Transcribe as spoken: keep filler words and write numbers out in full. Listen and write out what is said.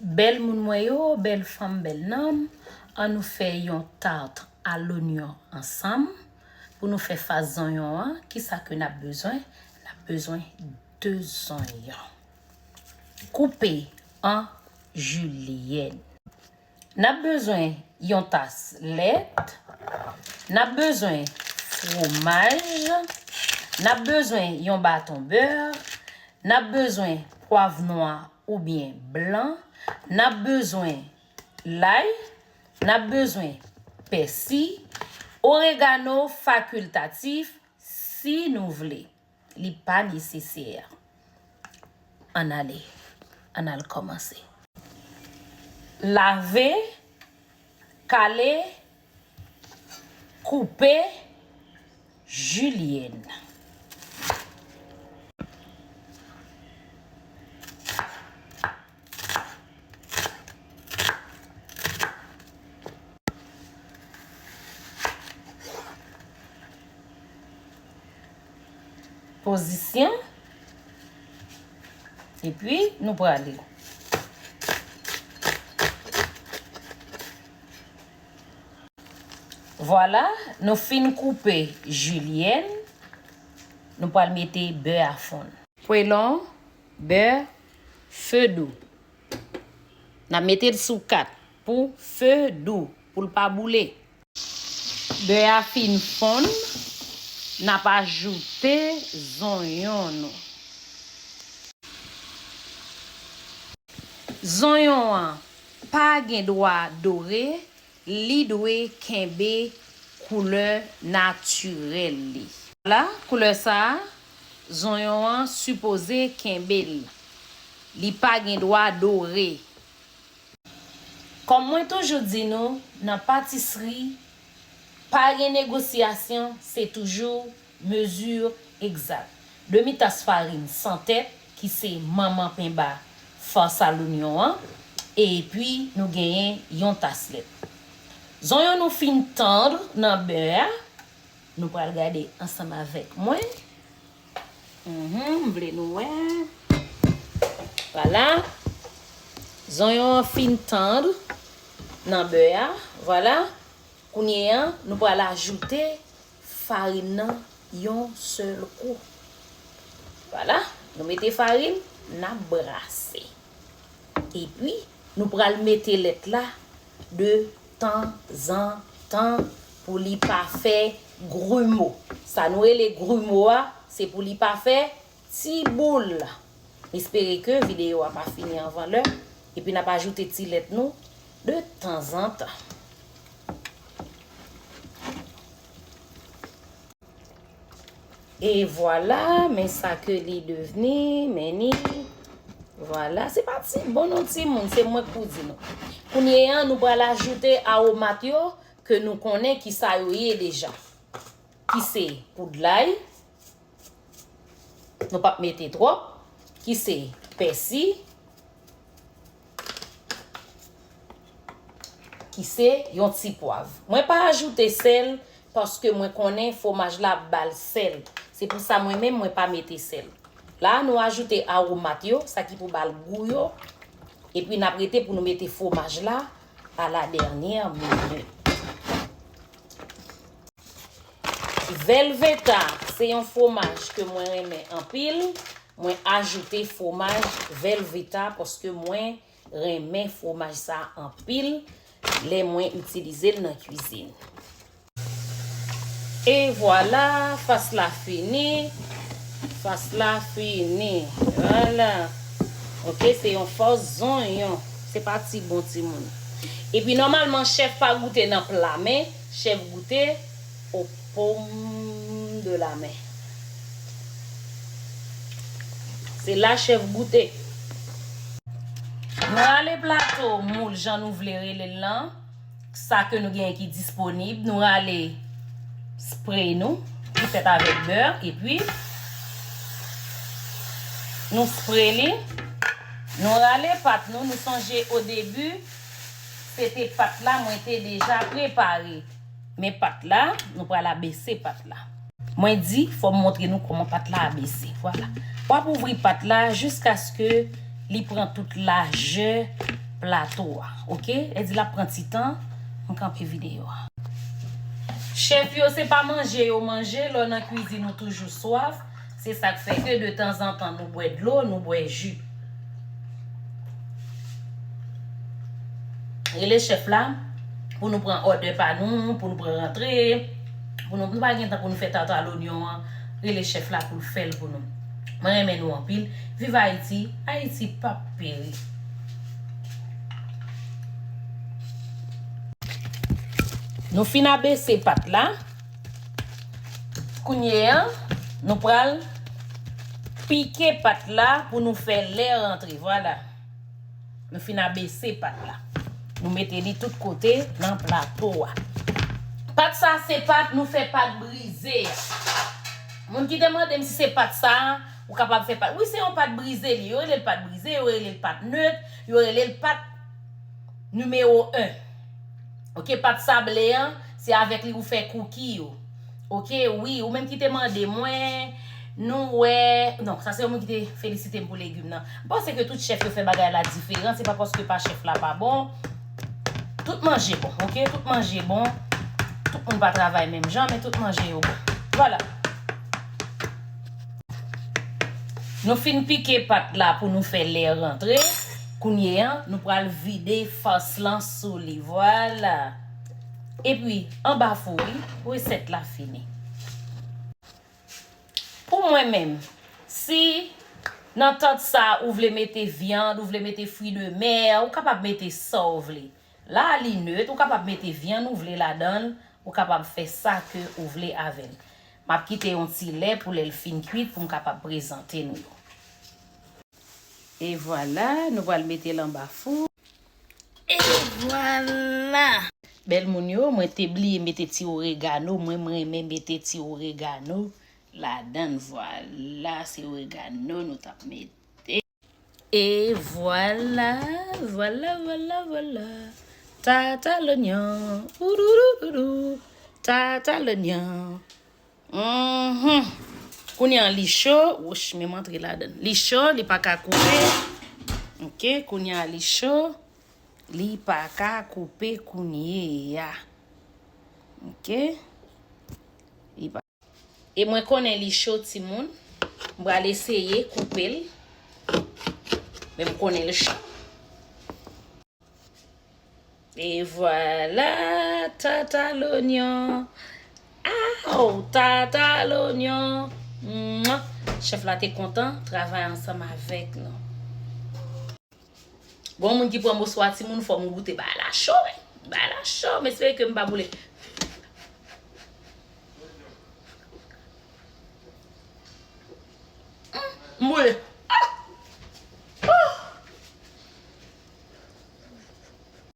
Bèl moun mwen yo, bèl fanm, bèl nonm, ann nou fè yon tart a lonyon ansanm. Pou nou fè fas zonyon an, kisa ke n ap bezwen? N ap bezwen de zonyon. Koupe an jilyèn. N ap bezwen yon tas lèt. N ap bezwen fwomaj. N ap bezwen yon baton bè. N ap bezwen pwav nwa oubyen blan. N ap bezwen lay. N ap bezwen pèsi. Oregano fakiltatif, si nou vle. Li pa nesesè. Ann ale. Ann al kòmanse. Lave, kale, koupe, jilyèn. Pozisyon. Epi, nou prale. Vwala, nou fin koupe jilyèn. Nou pral mete bè a fonn. Pwelon, bè, fe dou. N ap mete l sou kat pou fe dou, pou l pa boule. Bè a fin fonn, n ap ajoute zonyon nou. Zonyon an pa gen dwa dore, li dwe kenbe koulè natirèl li. Vwala, koulè sa a, zonyon an sipoze kenbe l. Li pa gen dwa dore. Kòm mwen toujou di nou, nan patisri, pa gen negosyasyon, se toujou mezi egzak. Demi tas farin san tèt, ki se manman penba fas a lonyon an, epi nou genyen yon tas lèt. Zonyon nou fin tann nan bè a, nou pral gade ansanm avèk mwen. Mhm, m vle nou wè. Vwala. Zonyon an fin tann nan bè a. Vwala. Kounye a, nou pral ajoute farin nan yon sèl kou. Vwala. Nou mete farin, n ap brase. Epi, nou pral mete lèt la de tanzantan pou li pa fè grimo. Sa nou rele grimo a, se pou li pa fè ti boul. M espere ke videyo a pa fini anvan lè. Epi n ap ajoute ti lèt nou de tanzantan. E vwala, men sa ke li devni, men ni. Vwala, se pa ti bon non timoun, se mwen k pou di nou. Kounye a, nou pral ajoute awomat yo ke nou konnen ki sa yo ye deja. Ki se poud lay, nou p ap mete twòp, ki se pèsi, ki se yon ti pwav. Mwen pa ajoute sèl paske mwen konnen fwomaj la ap ba l sèl. Se pou sa mwen menm mwen pa mete sèl. La nou ajoute awomat yo, sa ki pou ba l gou yo. Epi n ap rete pou nou mete fwomaj la à la dernière minute. Velveeta se yon fwomaj ke mwen renmen anpil. Mwen ajoute fwomaj Velveeta paske mwen renmen fwomaj sa anpil lè mwen itilize l nan kwizin. E vwala, fas la fini. Fas la fini. Vwala. Ok, se yon fas zonyon. Se pa ti bon timoun. Epi nòmalman, chèf pa goute nan pla, men chèf goute au paume de la main. Se la chèf goute. Nou rale plato moul jan nou vle rele l lan, sa ke nou genyen ki disponib, nou rale spre nou ki fèt avèk bè, epi nou spre li, nou rale pat nou, nou sonje o debi, se te pat la mwen te deja prepare. Men pat la, nou pral abese pat la. Mwen di, fò m montre nou kòman pat la abese. Vwala. W ap ouvri pat la jiskaske li pran tout lajè plato a, oke? Lè di l ap pran ti tan, m kanpe videyo a. Chèf yo, se pa manje yo manje, lè w nan kwizin ou toujou swaf. Se sa k fè ke de tanzantan nou bwè dlo, nou bwè ji. Rele chèf la pou nou pran òdè pa nou, pou nou pran rantre, pou nou, nou pa gen tan pou nou fè tata lonyon an. Rele chèf la pou l fè l pou nou. Mwen renmen nou anpil. Viv Ayiti, Ayiti p ap peri. Nou fin abese pat la. Kounye a, nou pral pike pat la pou nou fè lè rantre. Vwala. Nou fin abese pat la. Nou mete li tout kote nan plato a. Pat sa se pat nou fè pat brize a. Moun ki te mande m si se pat sa, ou kapab fè pat. Wi, se yon pat brize li. Yo rele l pat brize, yo rele l pat net, yo rele l pat nimewo en. Oke, pat sable an, se avèk li ou fè kouki yo. Oke, wi, ou menm ki te mande mwen, nou wè, non, sa se yon moun ki te felisite m pou legim nan. M panse ke tout chèf yo fè bagay la diferan, se pa paske pa chèf la pa bon. Tout manje bon, oke? Tout manje bon. Tout moun pa travay menm jan, men tout manje yo bon. Vwala. Nou fin pike pat la pou nou fè lè rantre. Kounye a, nou pral vide fas lan sou li. Vwala. Epi, anba fou, wi, resèt la fini. Pou mwen menm, si nan tant sa ou vle mete vyann, ou vle mete fwi de mè, ou kapab mete sa ou vle. La, li net, ou kapab mete vyann ou vle ladan l, ou kapab fè sa ke ou vle avè l. M ap kite yon ti lè pou lè l fin kwit pou m kapab prezante nou yo. E vwala, nou pral mete l anba fou. E vwala! Bèl moun yo, mwen te bliye mete ti oregano, mwen, mwen renmen mete ti oregano ladan l. Vwala, se oregano nou t ap mete. E vwala, vwala, vwala, vwala. Tata lonyon, oudoudoudou, tata lonyon. Mhm. Kounye a li cho, wouch, men m antre ladan l. Li cho, li pa ka koupe. Oke, kounye a li cho, li pa ka koupe kounye a. Oke. Li pa. E mwen konnen li cho, timoun. M pral eseye koupe l. Men m konnen l cho. E vwala, tata lonyon. Aw, tata lonyon. Mwa. Chèf la te kontan travay ansanm avèk nou. Bon, moun ki pran moso a, timoun, fò m goute. Bagay la cho, wi. Bagay la cho, m espere ke m pa boule. Hmm, m boule.